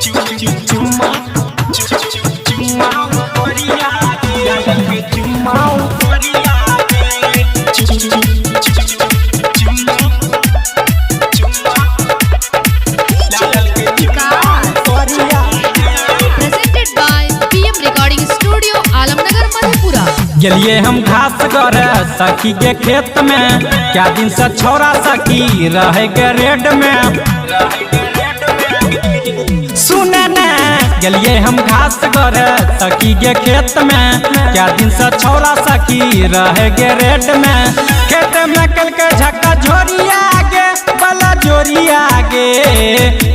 चुम्मा चुम्मा परिया गे लाल के चुम्मा परिया गे चुम्मा चुम्मा लाल के चुम्मा परिया गे। Presented by PM Recording Studio, Alamnagar, Madhepura. गेलिए हम घास करे सखी के खेत में, क्या दिन से छोरा सखी रहे के रेड में। सुने ने गेलिए हम घास करे सखी के खेत में, क्या दिन से छोरा सखी रहे के रेड में। खेत में कल के झक्का झोरिया गे बला जोरिया गे,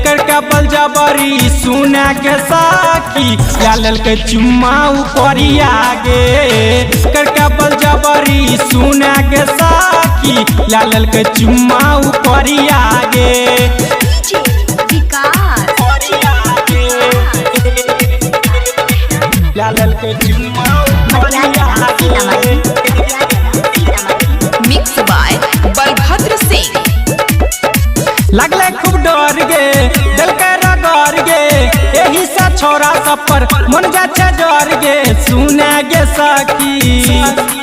करके बल जबरी सुना के सखी लाल के चुम्मा उपरिया गे, करके बल जबरी सुना के सखी लाल के चुम्मा उपरिया गे। DJ Vikas. लाल के चुम्मा उपरिया गे। Mixed by Balbhadra Singh. लगले खूब डर गे दिल के रगड़ गे, एही से छोरा सब पर मन जाचे डर गे। सुने गे सखी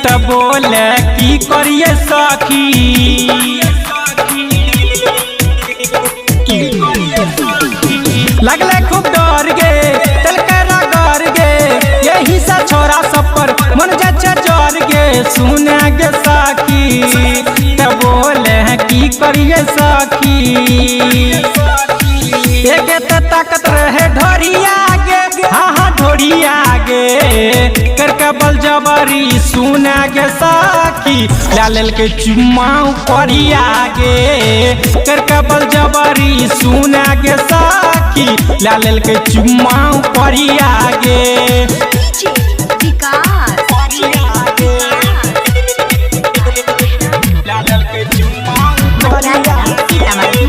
त बोले की करिए सखी, लगले खूब डर गे दिल के रगड़ गे, यही से छोरा सब पर मन जाचे डर गे। सुने गे सखी त बोले की करिए सखी, एक त ताकत रहे ढोरिया गे, हाँ हाँ ढोरिया गे, करके बल जबरी सुना गे सखी लाल के चुम्मा परिया गे, करके बल जबरी सुना गे सखी लाल के चुम्मा परिया गे। DJ Vikas. लाल के चुम्मा परिया गे।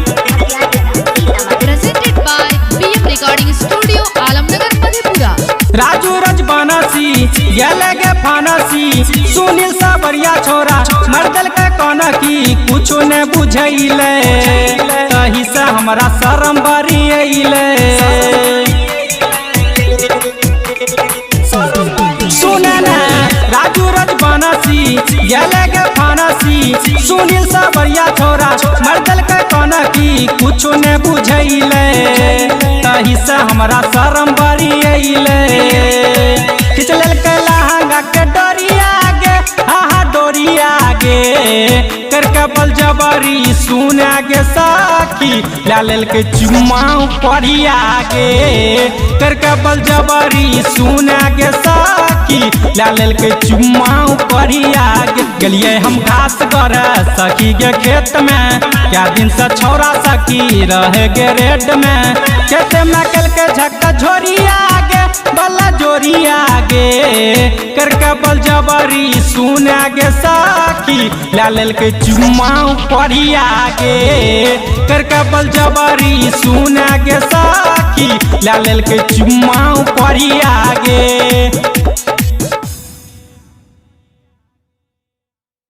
Presented by PM Recording Studio, Alamnagar, Madhepura. Raju Rajbansi ये लगे फानसी, सुनील सावरिया छोरा मर्दल के कौन की कुछ ने बुझैले, तही से हमरा शरम बरी अइले। सुने ने राजू रजबनसी ये लगे फानसी, सुनील सावरिया छोरा मर्दल के कौन की कुछ ने बुझैले, तही से हमरा शरम बरी अइले। खिंच लेलकै लहंगा के डोरिया गे, हा हा डोरिया गे, करके बल जबरी सुना गे सखी लाल के चुम्मा परिया गे, करके बल जबरी सुना गे सखी लाल के चुम्मा परिया गे। गेलिए हम घास करे सखी के खेत में, क्या दिन से छोरा सखी रहे गे रेड में। खेत में कल के झक्का झोरिया गे बला जोरिया गे, करके बल जबरी सुना गे सखी लाल के चुम्मा परिया गे, करके बल जबरी सुना गे सखी लाल के चुम्मा परिया गे।